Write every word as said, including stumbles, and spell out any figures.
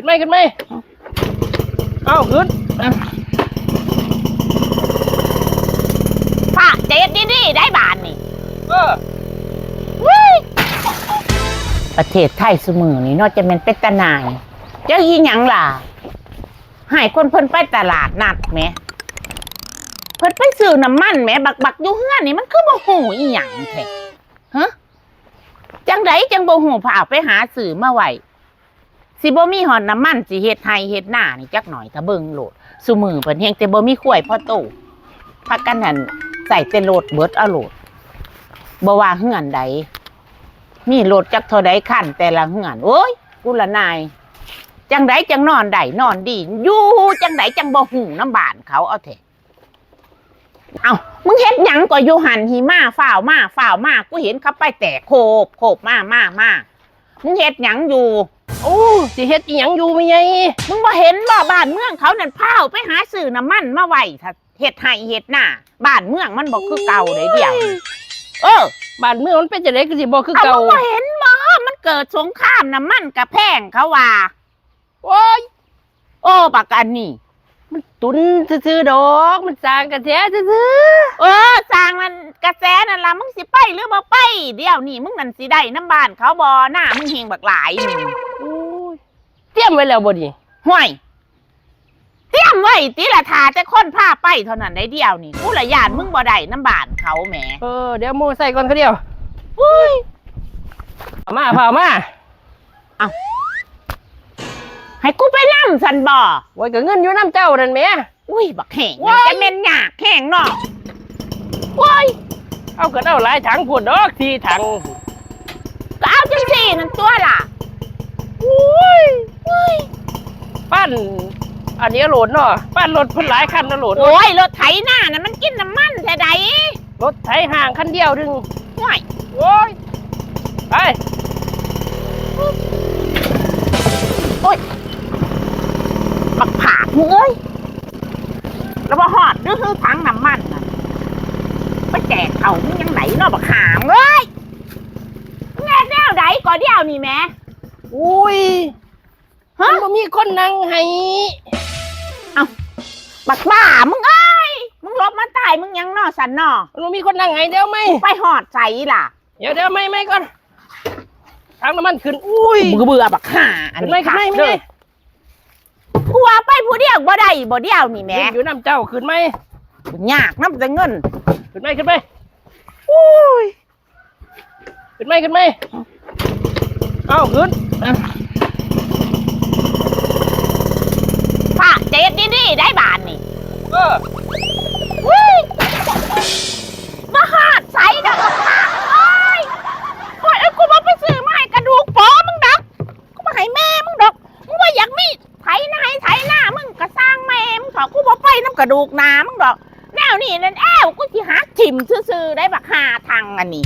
ขึ้นไหม ขึ้นไหม เอาขึ้น พระเจ็ดดีๆ ได้บาทนี่ เออ ประเทศไทยซุมื้อนี้เนาะ จะแม่นเป็นตาหน่าย เจ้าอีหยังล่ะ ให้คนเพิ่นไปตลาดนัดแหม เพิ่นไปซื้อน้ำมันแหม บักๆ อยู่เฮือนนี่มันคือบ่ฮู้อีหยังแท้ ฮะ จั่งใดจั่งบ่ฮู้ พาไปหาซื้อมาไว้ สิบ่มีฮอดน้ำมันสิเฮ็ดไร่เฮ็ดนานี่จักหน่อย ถ้าเบิ่งโลด ซุมื้อเพิ่นแฮงแต่บ่มีควายพอโต พากันหั่นใช้แต่รถเบิดเอาโลด บ่ว่าเฮือนใด มีรถจักเท่าใดคันแต่ละเฮือน โอ้ย กูละนาย จั่งใดจั่งนอนได้นอนดี อยู่จั่งใดจั่งบ่ฮู้นำบ้านเขาเอาแท้ เอ้า มึงเฮ็ดหยังก็อยู่หั่น หิมา ฟ้าวมา ฟ้าวมา กูเห็นเขาไปแตกโคบ โคบมา มา มา มึงเฮ็ดหยังอยู่ โอ้ สิเฮ็ดอีหยังอยู่แม่ใหญ่ มึงบ่เห็นบ่ บ้านเมืองเขานั่น ฟ้าวไปหาซื้อน้ำมันมาไว้ ถ้าเฮ็ดไร่เฮ็ดนา บ้านเมืองมันบ่คือเก่าเด้เดี๋ยวนี้ เออ บ้านเมืองมันเป็นจั่งใดคือสิบ่คือเก่า เอ้า มึงบ่เห็นบ่ มันเกิดสงครามน้ำมันกะแพงเขาว่า โอ้ย โอ้ บักอันนี้ มันตุนซื่อๆดอก มันสร้างกระแสซื่อๆ เออ สร้างมันกระแสนั่นล่ะ มึงสิไปหรือบ่ไป เดี๋ยวนี้มึงนั่นสิได้นำบ้านเขาบ่ นามึงแฮงบักหลายนี่ โอ้ย เตรียมไว้แล้วบ่นี่ ห่วย เตรียมไว้ติล่ะ ถ้าแต่คนพาไปเท่านั้นได้เดี๋ยวนี้ กูละย้านมึงบ่ได้นำบ้านเขาแหม เออ เดี๋ยวโม่ใส่ก่อนคือเดียว อุ้ย เอามา เอามา เอ้า ให้กูไปนำซั่นบ่ โอ้ย ก็เงินอยู่นำเจ้านั่นแหม อุ้ย บักแห้ง โอ้ย จะแม่นยากแห้งเนาะ โอ้ย เอาก็เอาหลายถังพู้นดอก สี่ถัง ก็เอาจั่งซี่นั่นตัวล่ะ อุ้ย อุ้ย ปั้น อันนี้โหลดเนาะ ปั้นรถเพิ่นหลายคันนะโหลด โอ้ย รถไถนาน่ะมันกินน้ำมันแท้ใด รถไถห้างคันเดียวหนึ่ง ห่วย โอ้ย ไป โอ้ย บักผากมึงเอ้ย แล้วบ่ฮอดหรือ คือถังน้ำมันน่ะ ไปแจกเขามึงยังไหนเนาะบักหามเอ้ย มึงเฮ็ดแนวใดก็เดี๋ยวนี้แหม อุ้ย ฮะ มันบ่มีคนนั่งให้ เอ้า บักบ้ามึงเอ้ย มึงหลบมาตายมึงยังนอสันนอ มันบ่มีคนนั่งให้ เดี๋ยวไหม ไปฮอดใสล่ะ เดี๋ยว เดี๋ยว ไม่ ไม่ก่อน ถังน้ำมันขึ้น อุ้ย กูเบื่อบักห่าอันนี้ ขึ้นไหม ขึ้นไหม ค่ะ ไม่ เด้อ ไม่ กูว่าไปผู้เดียวบ่ได้บ่เดียวนี่แหม อยู่นำเจ้า ขึ้นไหม ยากนำแต่เงิน ขึ้นไหม ขึ้นไหม อุ้ย ขึ้นไหม ขึ้นไหม เอาขึ้น พระเจ็ดดีๆ ได้บาทนี่ เออ อุ้ย มาฮอดใสดอกบักพระเอ้ย โอ้ย เอ้ย กูบ่ไปซื้อมาให้กระดูกพ่อมึงดอก กูบ่ให้แม่มึงดอก มึงว่าอยากมีไถนาไถนา มึงก็สร้างแม่มึงเถาะ กูบ่ไปนำกระดูกหน้ามึงดอก แนวนี้นั่นแอว กูสิหักถิ่มซื่อๆ ได้บักห่าทังอันนี้